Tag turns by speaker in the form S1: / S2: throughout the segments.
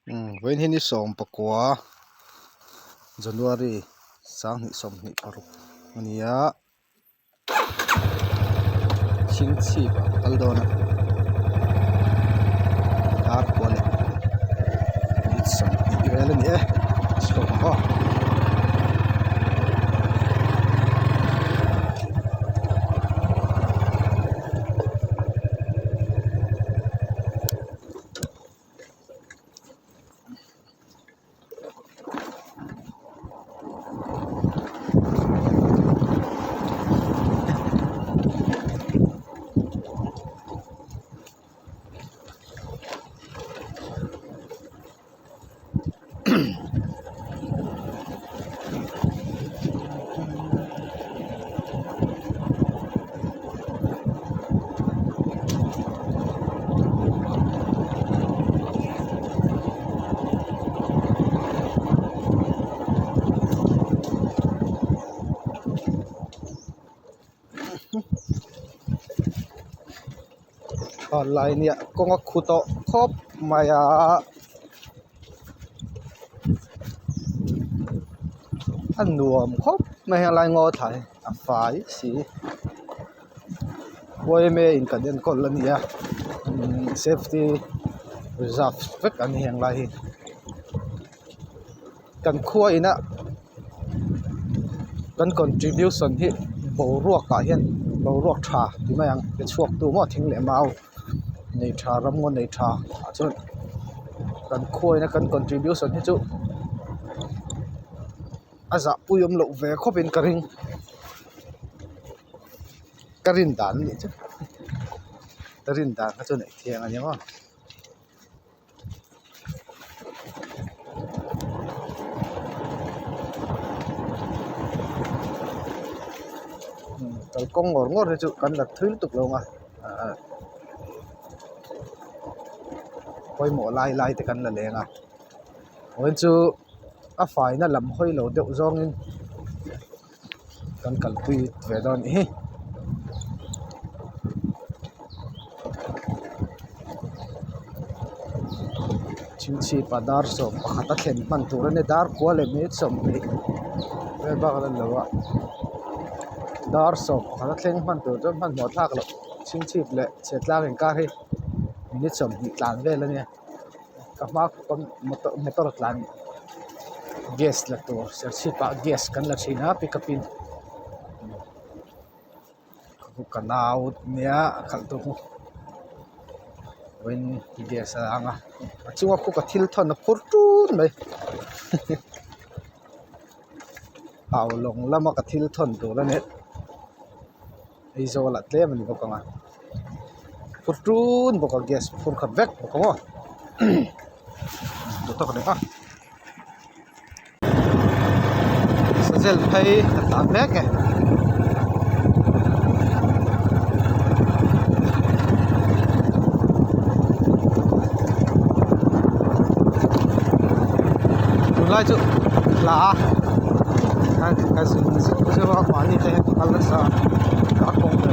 S1: Vawiin hi ni 19 January 2026 a ni a chhingchhip ah ka kal dawn a dar kua leh minute 20 vel a ni e chhuak ang aw. Lai nia kawng a khu tawh khawp mai a a nuam khawp mai a lai ngaw thla hi a fai si. Yma in kan enkawl a ni a safety reserve vek an ni heng lai hi kan khua ina kan contribution hi boruak ah hian boruak tha ti mai ang ti chhuak tu maw thing leh mau nei tha ram ngaw nei tha ah chuan kan khua ina kan contribution hi chu a zahpui awm loh ve khawp in ka ring. Ka rin dan a nih chu ka rin dan kha chu neih thiang a ni maw. Kalkawng ngawr ngawr hi chu kan la thui lutuk lo ang a ahh pawimawh lai lai te kan la leng a vawiin chu a faina lam hawi lo deuh zawngin. Kan kalpui ve dawn anih hi. Chhingchhip ah dar 11 a thlen hman tur a ni dar kua leh minute 20 vel bak a la ni lo a dar 11 a thleng hman tur chuan hmanhmawh thlak loh chhingchhip leh chhiatlang inkar hi minute 20 tlan vel a nia. Ka hma kawng motor motor a tlan gas la tur serchhip ah gas kan la thin a pickup in ka nau nia a khalh tu chu vawiin gas a ang a a chunga khu ka thil thawn a phur tun mai au lawng lama ka thil thawn tur a nia Aizawl ah tlem a ni bawk ang a phur tun bawk a gas phur khat vek bawk ang aw duh tawk leh a sazel phei a tlan mek e. Tunlai chu hla a zir a mahni te hian ka kal nasa a a kawng ber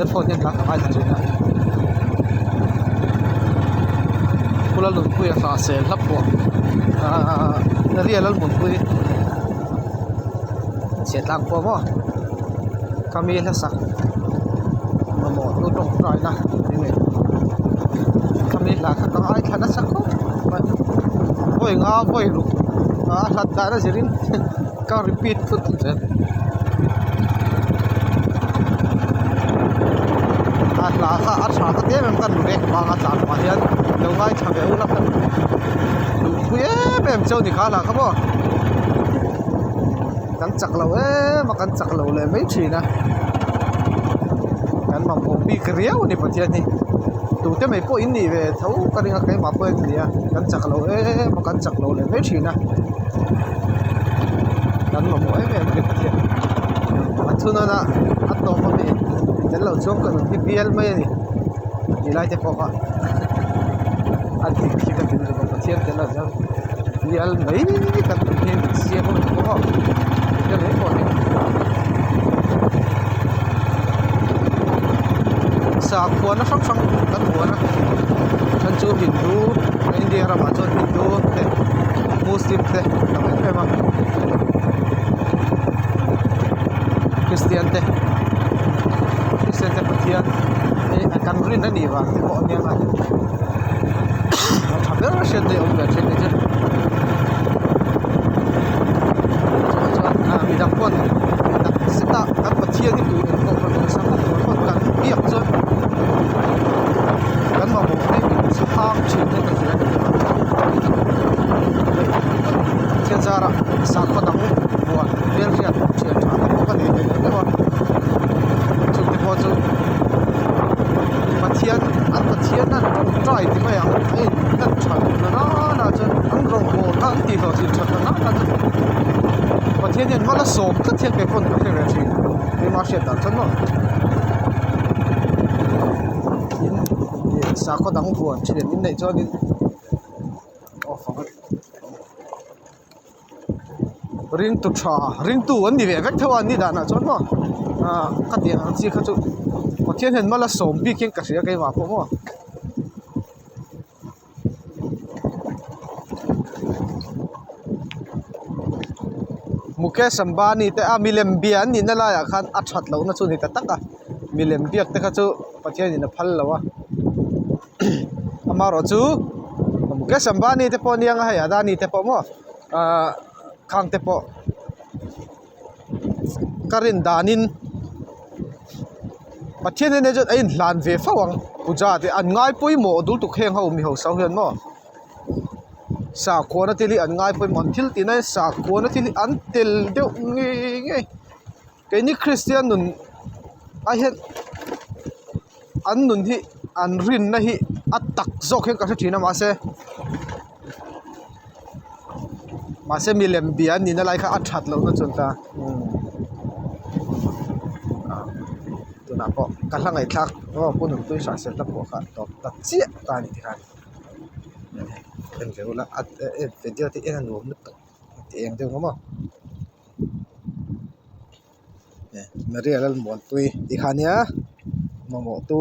S1: earphone hian hla ka ngaithla thin a phula nunpui a hrah sel hlap pawh ahh Maria Lalmunpui chhiatlang pawh maw khami hlasak mamawh tu tawngtaina enge khami hla kha ka ngaithla nasa khawp mai vawi nga vawi ruk a hlat dan a zirin. Ka repeat thut zel a hla kha a tha ka ti em em ka nu rek vang a tlan pah hian lo ngaithla ve ula ka duhpui em em cheu ni kha hla kha maw kan chak lo em a kan chak lo leh mai thin a kan mamawh bik riau a ni Pathian hi tute mai pawh in nih ve tho ka ring a keimah pawh in ni a kan chak lo em a kan chak lo leh mai thin a. Kan mamawh em em a ni Pathian a thunawn a a tawp ami tel lo chuan ka nun hi bial mai a ni tih lai te pawh kha a dik hi ka ti lutuk a Pathian tel lo chuan bial mai kan nun hi min siam a ni bawk a eng mai pawh hi. sakhuana hrang hrang kan huan a then chu Hindu India ramah chuan Hindu te Muslim te an tam em em a Christian te Christian te Pathian hi kan rin a nih vang te pawh a nia a tha ber hriat daih awm ve thin ni chu chuan midang pawh tak zet a kan Pathian hi tun pawh kan rawn sang a pawn kan biak chuan kan mamawh hi min chhang thin hi ka hria Pathian zarah sakhaw dang buan hmelhriat thian tha te pawh ka nei ve deuh a chungte pawh chu Pathian an Pathian an tawngtai ti mai ang a in hlan that na nana chuan an rawngbawl kha an tih hlawhtlin that na nana chuan Pathian hian mal a sawm tlat hian kei pawn ka hre ve thin keimah hriat dan chuan maw tin sakhaw dang buan thian in neih chuanin off ang a ringtu tha ringtu an ni ve vek tho a an ni danah chuan maw ah ka tih ang chi kha chu Pathian hian mal a sawm bik hian ka hria keimah pawh maw. Mukesh Ambani te a milem bia an nihna laiah khan a that lohna chu a ni ta tak a milem biak te kha chu Pathianin a phal lo a amaherawhchu Mukesh Ambani te pawh ania hei Adani te pawh maw ahh khang te pawh ka rin danin Pathian nen chuan a inhlan ve fo ang puja te an ngai pawimawh dul tuk heng ho mi hausa ho hian maw sakhuana thil hi an ngai pawimawh an thil tih na hian sakhuana thil hi an tel deuh ngei ngei keini kristian nun ah hian an nun hi an rinna hi a tak zawk hian ka hre thin a mahse. Mahse milem bia an nihna lai kha a that lohna chuan ta umm ah tunah pawh ka hla ngaihthlak aw pu Nunpui Hranhsel hla pawh kha tawp ta chiah ta a ni tikhan en ve ula a video te en a nuam lutuk a ti eng deuh ang maw Maria Lalmuanpui tih kha ania mamawh tu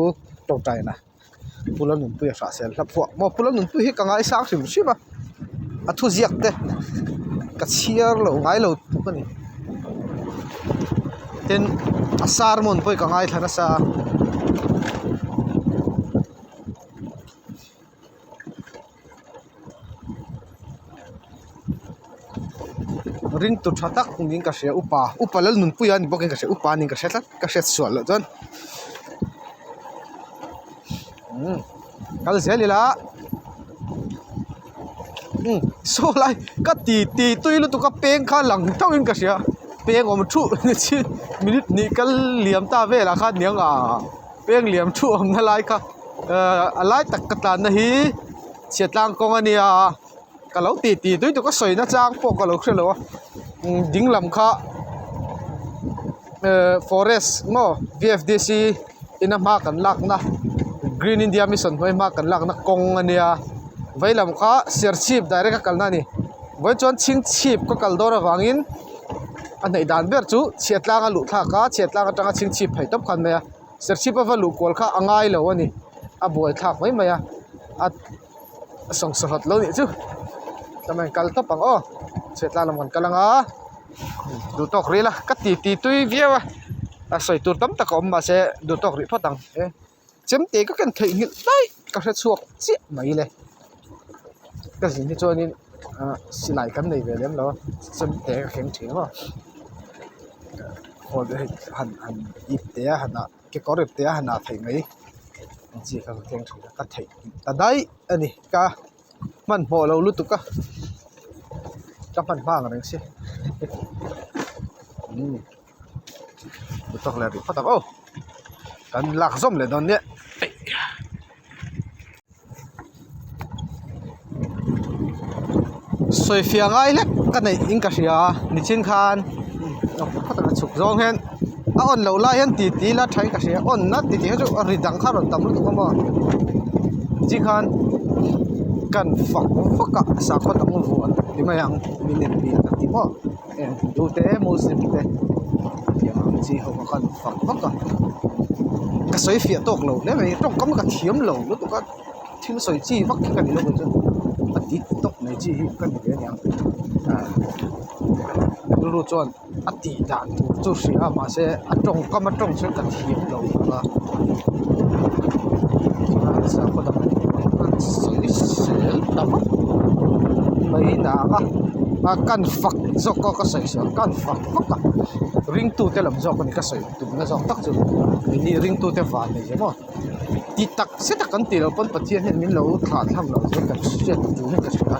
S1: tawngtaina. Pu Lalnunpui a hrah sel hlap pawh maw Pu Lalnunpui hi ka ngaisang hrim hrim a a thu ziak te ka chhiar loh ngai lo tluk a ni tin a sermon pawh hi ka ngaithla nasa a. Ringtu tha tak niin ka hria upa upa Lalnunpuia ni bawkin ka hria upa niin ka hria tlat ka hriat sual loh chuan umm kal zel ila umm saw lai ka ti ti tui lutuk a peng kha lang thauhin ka hria peng awm thuh ni chi minute hnih kal liam ta velah khan niang ah peng liam thuh awmna lai kha ahh a lai tak ka tlanna hi chhiatlang kawng a nia ka lo ti ti tui tuk a sawi na chang pawh ka lo hre lo a umm ding lam kha ehh forest maw V F D C ina hma kan lakna green india mission hnuai hma kan lakna kawng a nia vei lam kha serchhip direct a kalna a ni vawiin chuan chhingchhip ka kal dawn avangin a hnaih dan ber chu chhiatlang a luh thlak a chhiatlang atanga chhingchhip phei tawp khan mai a. Serchhip a va luh kual kha a ngai lo a ni a buai thlak mai mai a a sawngsaw hlat lo nih chu chuan kal tawp ang aw chhiatla lam kan kal ang a duh tawk rih la ka ti ti tui viau a a sawi tur tam tak a awm mahse duh tawk rih phawt ang e chemte ka ken theih nghilh daih ka hre chhuak chiah mai le ka zin hi chuanin ah silai kan nei ve lem lo a chemte ka keng thin maw. Khawl te hei han han ip te a han ah kekawr ip te a han ah theih mai ang chi kha ka keng thin a ka theih ta daih a ni ka hmanhmawh lo lutuk a ka hman hma ang reng si umm tawk leh rih phawt ang aw kan lak zawm leh dawn nia. Sawifiah ngai hlek ka neih in ka hria a nichin khan a chhuk zawng hian a on loh lai hian titi la tha in ka hria on na titi kha chu a ri dang kha a rawn tam lutuk a maw nichin khan kan fak vak a sakhaw dang vuan ti mai ang min en bik a ti maw heng hindu te muslim te tiang ang chi ho kha kan fak vak a. Ka sawi fiah tawk lo hle mai tawngkam ka thiam lo lutuk a thil sawi chi vak hi ka ni lo chu a dik tawk mai chi hi ka ni ve aniang ah rilru chuan a tih dan tur chu hria a mahse a tawngkam a tawng chuan ka thiam lo a sakhaw dang an sawi sel ta vak mai nang a a kan fak zawk a ka sawi sual kan fak vak a ringtute lam zawk a ni ka sawi tumna zawk tak chu keini ringtute van nei emaw ti tak zet a kan tih loh pawn Pathian hian min lo thlah thlam loh chuan kan hriat tur hi ka hria a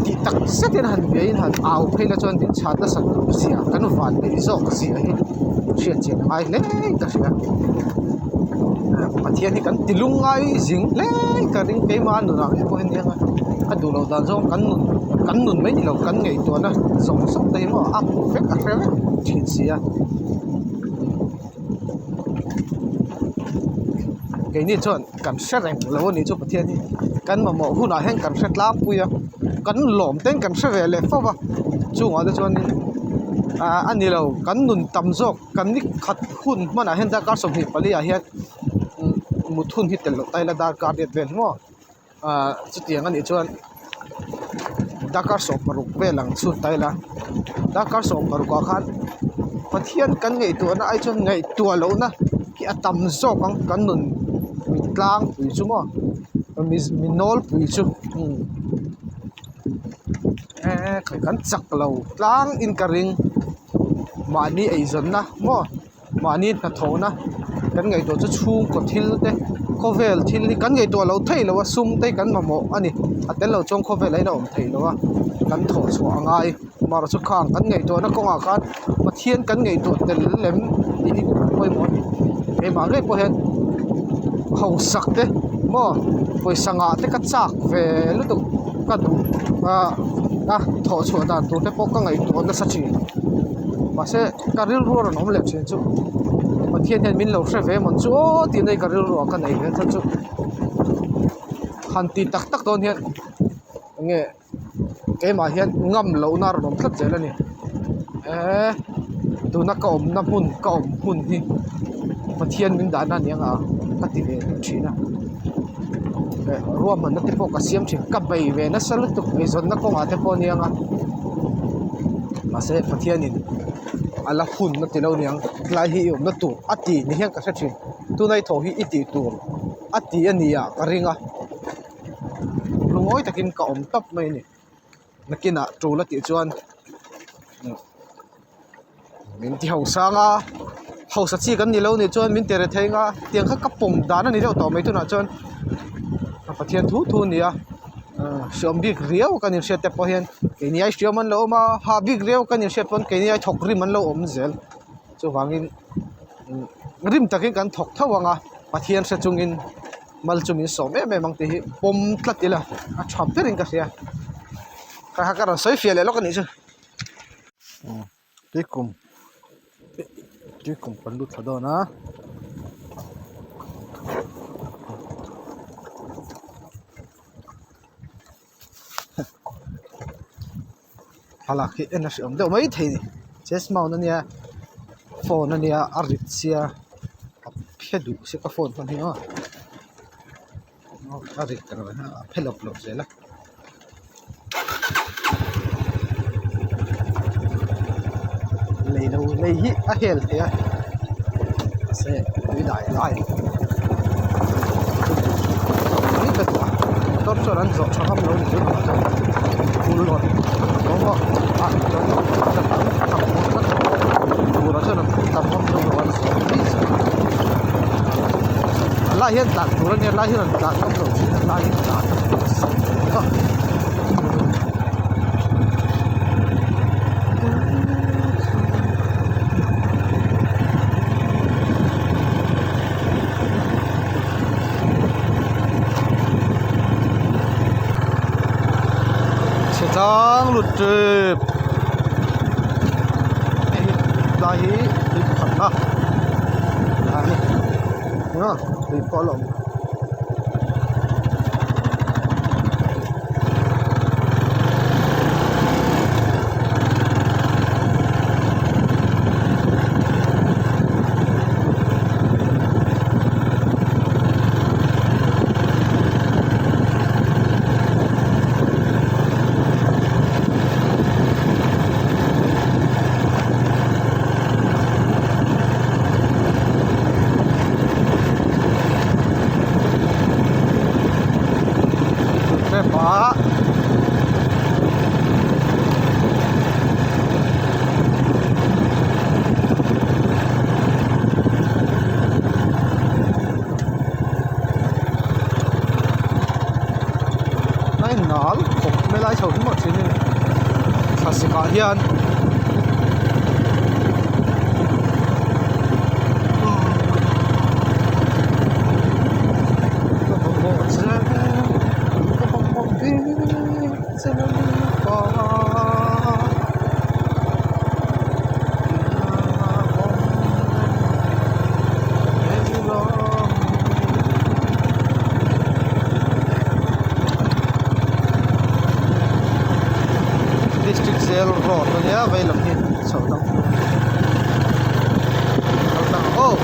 S1: ti tak zet in han biain han au phei la chuan min chhan nasa tur zia kan van neih zawk zia hi hriat chian a ngai hle ka hria Pathian hi kan ti lungngai zing hle ka ring keimah nunah ngei pawh hi nia a duh loh dan zawng kan nun kan nun mai ni lo kan ngaihtuahna zawng zawng te hi maw a hmu vek a hre vek thin si a. Keini chuan kan hre reng lo a nih chu Pathian hi kan mamawh hunah hian kan hre tlangpui a kan lawm te kan hre ve leh fo va chungah te chuanin ah a ni lo kan nun tam zawk kan ni khat hun hmanah hian darkar 24 ah hian mut hun hi tel loh ta ila darkar riat vel maw. Ahh chutiang a nih chuan darkar 16 vel ang chhun ta ila darkar 16 ah khan Pathian kan ngaihtuahna ai chuan ngaihtuah lohna hi a tam zawk ang kan nun mi tlangpui chu maw mi nawlpui chu umm eee kan chak lo tlang in ka ring mahni eizawnna maw. Mahni hnathawhna kan ngaihtuah chu chhungkaw thil te khawvel thil hi kan ngaihtuah loh theih loh a sum te hi kan mamawh a ni a tel lo chuan khawvel ah hian a awm theih loh a kan thawh chhuah a ngai amaherawhchu khang kan ngaihtuahna kawngah khan Pathian kan ngaihtuah tel lem tih hi pawimawh a ni keimah ngei pawh hian hausak te maw pawisa ngah te ka chak ve lutuk ka duh a thawh chhuah dan tur te pawh ka ngaihtuah nasa thin mahse. Ka rilru a rawn awm leh thin chu Pathian hian min lo hre ve mawn chu aw tih na hi ka rilru ah ka nei ve tlat chu han ti tak tak dawn hian enge keimah hian ngam lohna a rawn awm tlat zel a ni eee tuna ka awmna hmun ka awm hmun hi Pathian min dahna a ni ang a ka ti ve thin a ruahmanna te pawh ka siam thin ka bei ve nasa lutuk eizawnna kawngah te pawh a ni ang a. Mahse Pathianin a la hun a ti lo niang tlai hi i awmna tur a ti ni hian ka hre thin tuna i thaw hi i tih tur a ti a ni ah ka ring a lungawi takin ka awm tawp mai a ni nakinah tul a tih chuan min ti hausa ang a hausa chi kan ni lo nih chuan min ti rethei ang a tiang kha ka pawm dan a ni deuh tawh mai tunah chuan Pathian thu thu a ni a hriam bik riau kan inhriat te pawh hian keini ai hriam an lo awm a ha bik riau kan inhriat pawn keini ai thawk rim an lo awm zel chuvangin rim takin kan thawk tho ang a Pathian hre chungin mal chu min sawm em em ang tih hi pawm tlat ila a tha berin ka hria kha kha ka rawn sawi fiah leh lawk a nih chu. Tuikum tuikum kan lut thla dawn a thlalak hi en a hreawm deuh mai thei a ni chest mount ania phone ania a rit sia a phe duh sia ka phone hman hi aw a rit a phe lawp lawp zel a. Lei lo lei hi a hel thei a mahse tui dai lai mai ka duh a motor chuan an zawh tha ngam lo ni chu phul lawt awm a ah chuan turah chuan an phur tam ngam lo an zawh mai chu a lai hian tlan tur a nia a lai hian an tlan ngam lo thin a lai hi tlan Chhe tlang lut tep hei hi tlai hi tui pakhat a a ni tui pawh a la awm. tep a. A inal khawp mai lai chho hi maw thin a ni thlasik ah hian. District jail road a nia vei lam hi chho tlang kal tlang ang aw.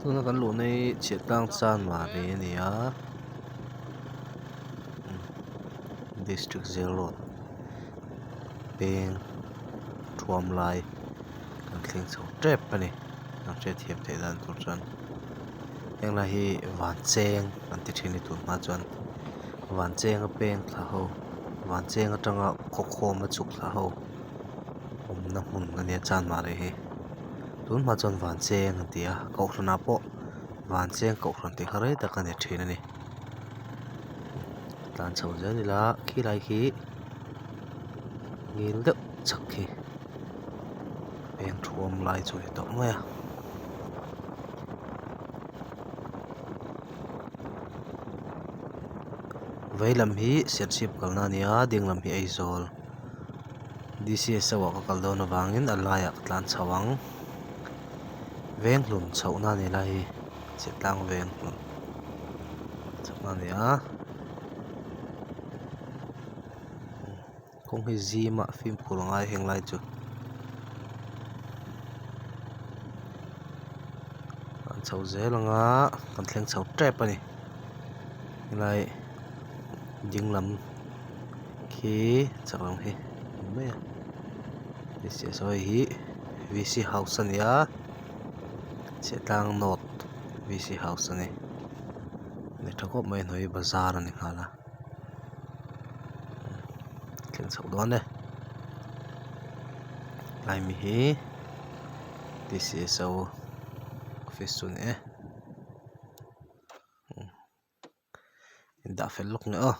S2: Tuna kan luhna hi chhiahtlang chanmari a ni a district jail road peng thuam lai kan thleng chho tep a ni kan hriatthiam theih dan tur chuan heng lai hi van cheng an ti thin a ni tun hma chuan van cheng a peng thla ho van cheng atanga khawkhawm a chhuk thla ho awmna hmun a nia chanmari hi tun hma chuan van cheng an ti a kohhran ah pawh van cheng kohhran tih kha rei tak a ni thin a ni tlan chho zel ila khilai khi ngil deuh chhak khi peng thuam lai chu a ni tawh mai a. Vei lam hi serchhip kalna a ni a ding lam hi Aizawl D_C_S ho ah ka kal dawn avangin a laiah ka tlan chho ang venghlun chhohna a ni lai hi chhiahtlang venghlun chhohna a ni a kawng hi zim a fimkhur a ngai heng lai chu an chho zel ang a kan thleng chho tep a ni helai ding lam khi chak lam khi a ni mai a sawi hi v c house a ni a chhiahtlang north v c house a ni ni tha khawp mai a hnuai hi bazar a ni nghal a. Thleng chhoh dawn e tlai mi hi D_C_S_O office chu a ni e indah fel lawk nge aw.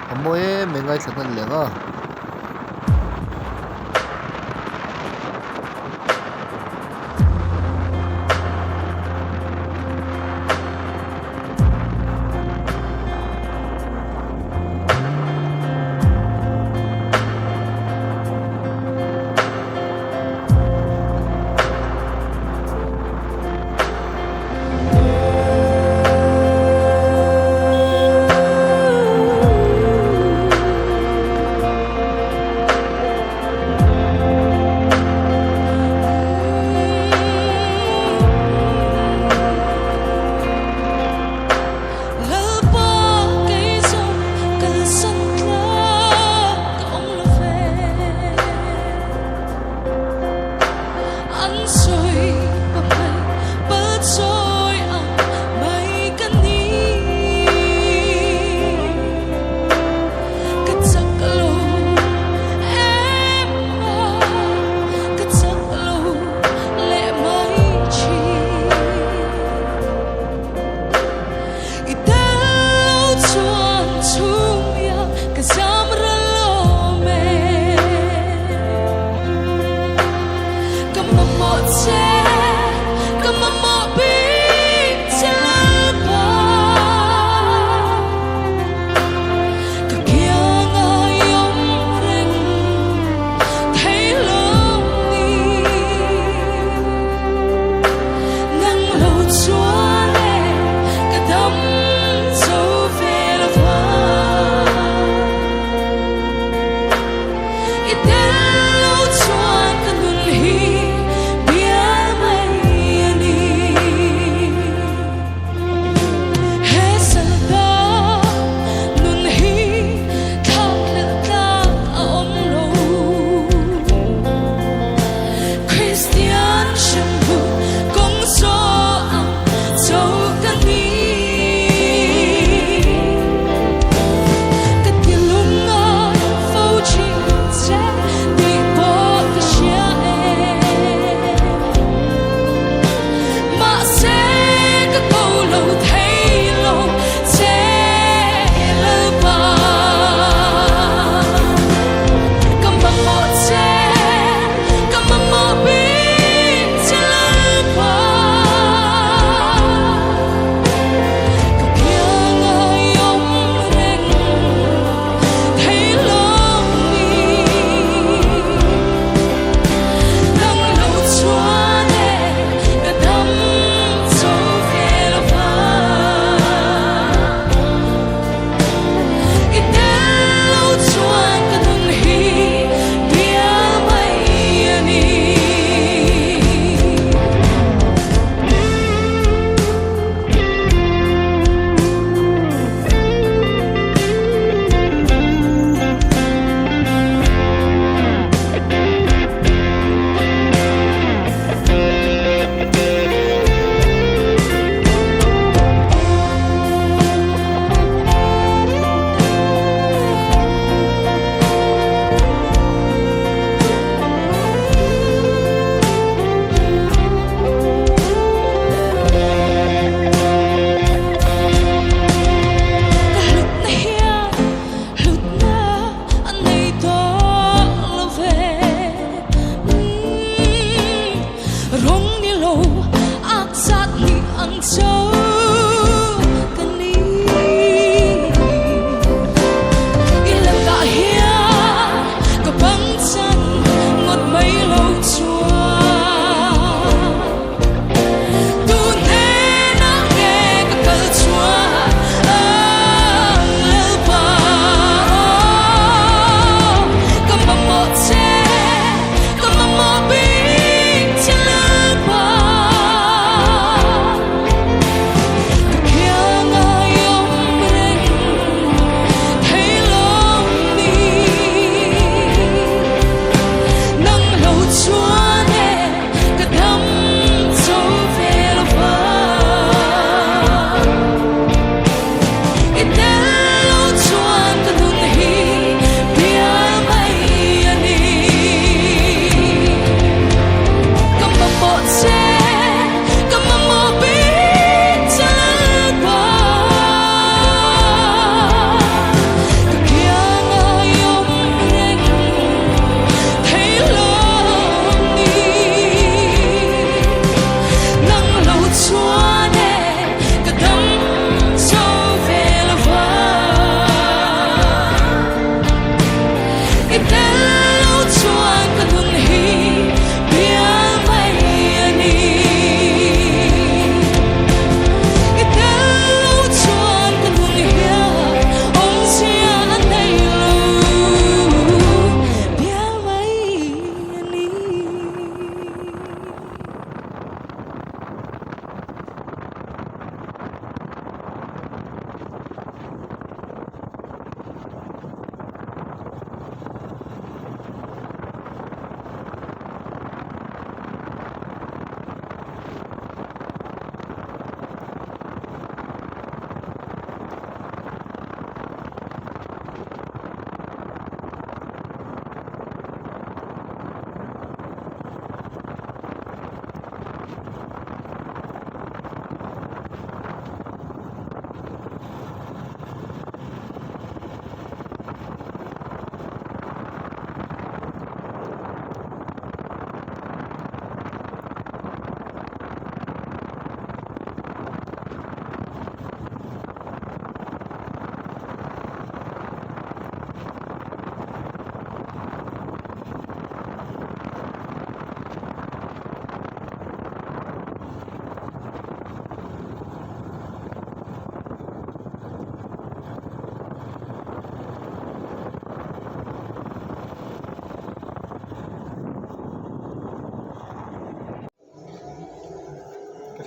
S2: A mawi em em ngaithla hman leh ang a.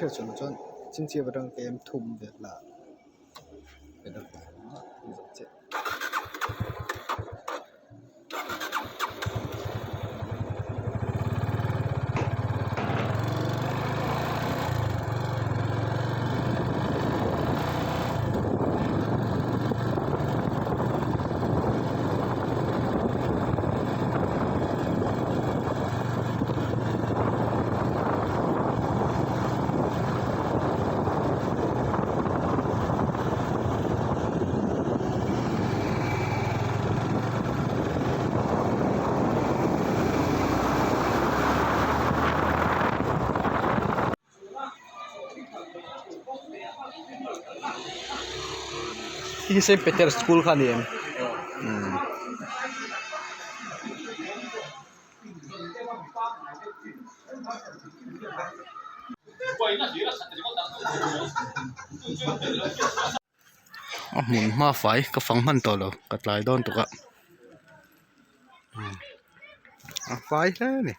S1: hriat sual loh chuan chingchiap atang kem thum vel la Hi Saint Peter school kha a ni em? Umm. A hmun hma fai ka fang hman tawh lo ka tlai dawn tuk a a fai hle a ni.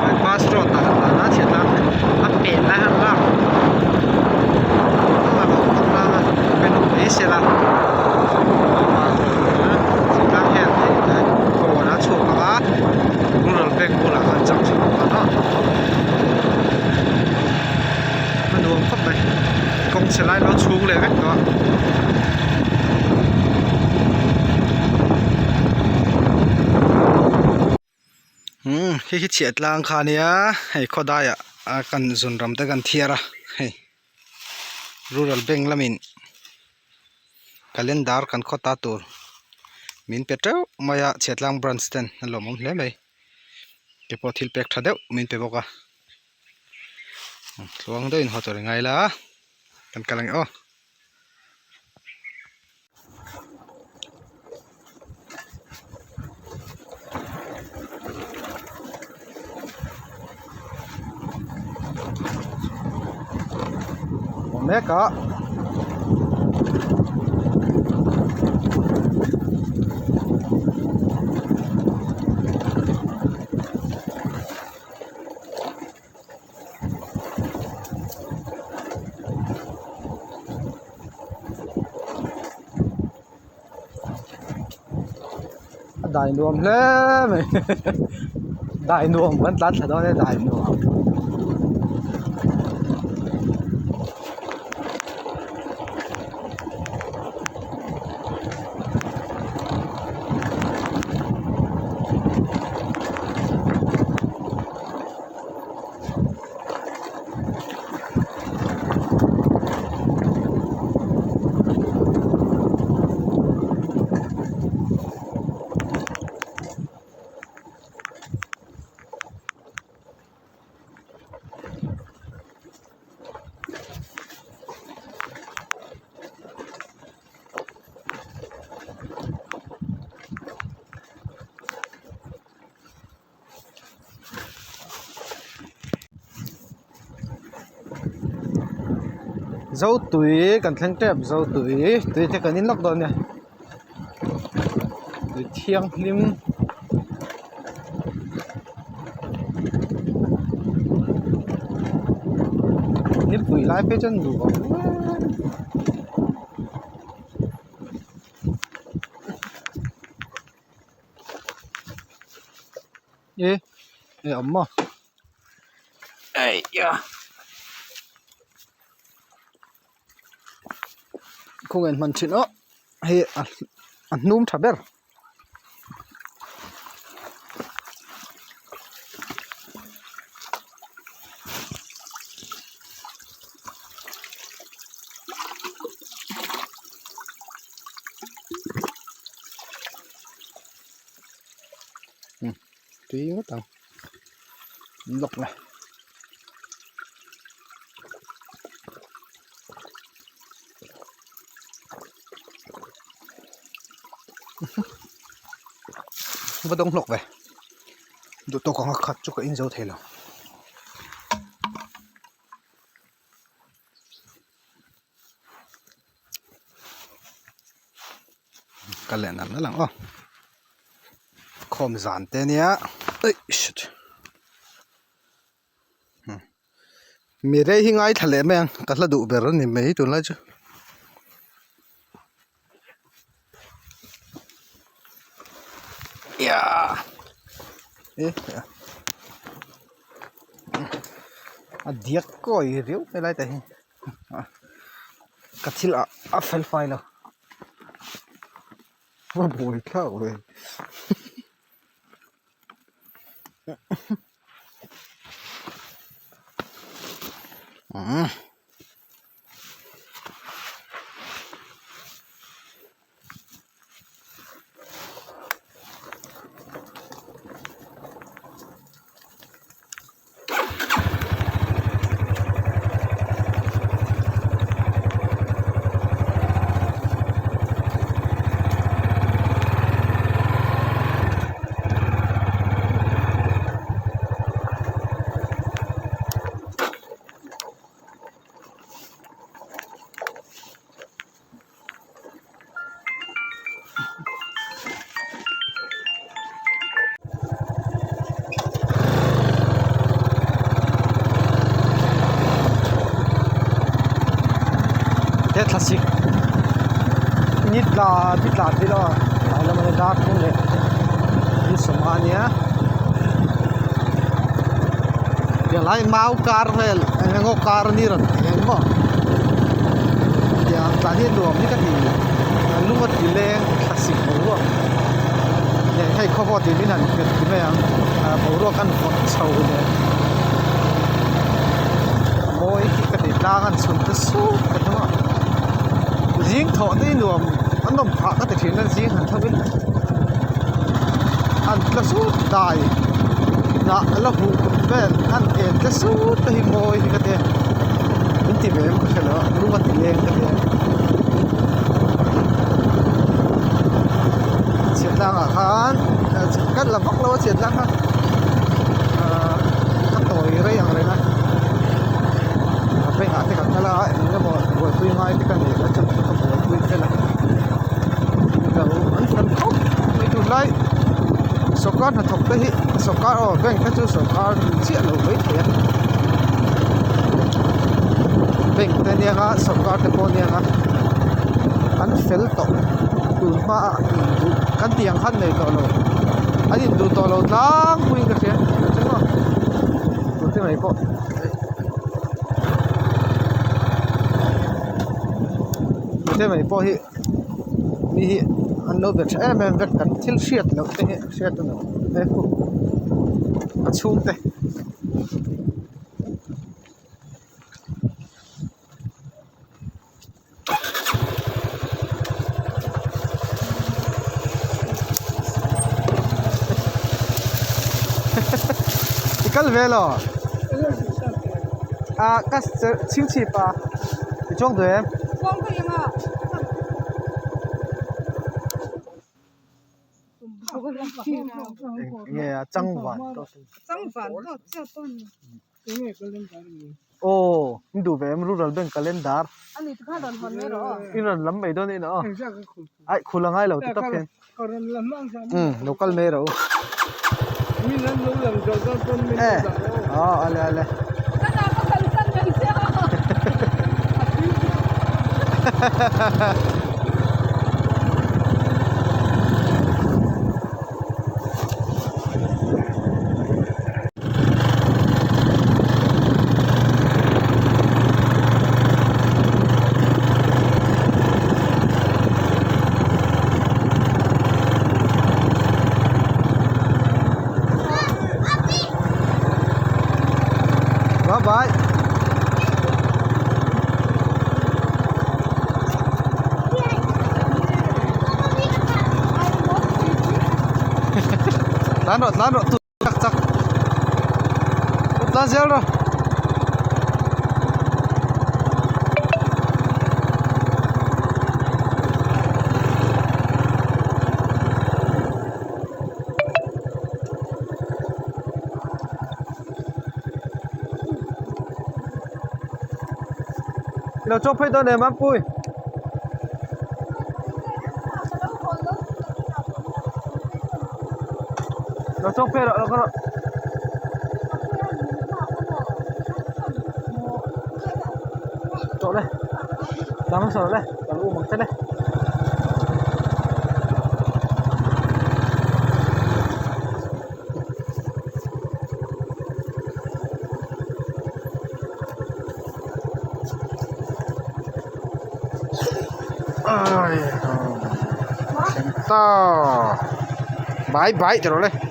S1: Bypass road ah han tlan a chhiat nan a pen lai han lak a lo khawp lang a pen awm mai se la chhiat hian hei kawn a chhuak ang a rural bank bulah khan junction a awm a a nuam khawp mai kawng chhe lai lo chhung leh vek tawh a. Umm hei hi chhiah tlang kha ania hei khawdai ah kan zun ram te kan thiar a hei rural bank lamin calendar kan khaw ta tur min pe teuh mai a chhiah tlang branch ten a lawmawm hle mai te pawh thil pek tha deuh min pe bawk a tluang deuhin haw tur i ngai la kan kal ang e aw. Mek a A dai nuam hle mai dai nuam kan tlan thla dawn e dai nuam. Zotui kan thleng tep zotui tui te kan in lawk dawn nia tui thianghlim. Nipui lai phei chuan nuam e e awm maw eiah khawngaih hman thin aw hei a hnum tha ber. Tui ngawt ang lawk le va dawng hlawk ve duh tawk anga khat chu ka in zo thei lo. Kal leh nal nal ang aw. Inkhawm zan te ania eih shit mi rei hi ngaithla leh mai ang ka hla duh ber a ni mai tunlai chu. A diak kawi riau helai te hi ka thil ah a fel fai lo a buai thlak ve. He thlasik ni tla ni tla thil a tlai lam a dar thum leh ni sawma ania tiang lai mau kar vel eng emaw kar ni rawn tih eng maw tiang tah hian nuam hi ka ti a lung a ti leng thlasik boruak leh hei khaw pawh tih min han hmet ti mai ang ah boruak an vawt chho leh a mawi hi ka ti tlang an chhun ta sup ka tum a zing thawh te hi nuam an awm phah ka ti thin a zing han tho in an tla sup dai hnah la huh vel an en tla sup te hi mawi hi ka ti a min ti ve em ka hre lo a lung a ti leng ka ti a chhiahtlang ah khan kan la vak lo a chhiahtlang kha ahh ka tawi rei ang reng a a bengah te kan kal a eng emaw buaipui ngai te ka nei a chu chu ka buaipui vel a lo an fel khawp mai tunlai sawrkar hnathawk te hi sawrkar aw bank te chu sawrkar chiah lo mai thei a bank te ania nga sawrkar te pawh ania nga an fel tawh tun hma ah induh kan tih ang khan nei tawh lo an induh tawh lo tlangpuiin ka hria tute mai pawh. Tute mai pawh hi mi hi an lo be tha em em vek kan thil hriat loh te hi hriat a nuam hle thung a chhungte. I kal ve lo ah ka chhingchhip a i chuang duh em? Eng nge a changvan Aw in duh ve em rural bank calendar in rawn lam mai dawn a inah aw aih khul a ngai lo ti tawp hian umm lo kal mai rawh u e aw ale ale Bye bye. Tlan rawh tlan rawh chak chak tlan zel rawh. Lo chawk phei dawn em Ampui. Lo chawk phei rawh lo kal rawh. Chawh le. Dang hmasa rawh le. Ka lo um ang che le. Ai ta. Bye bye ti rawh le.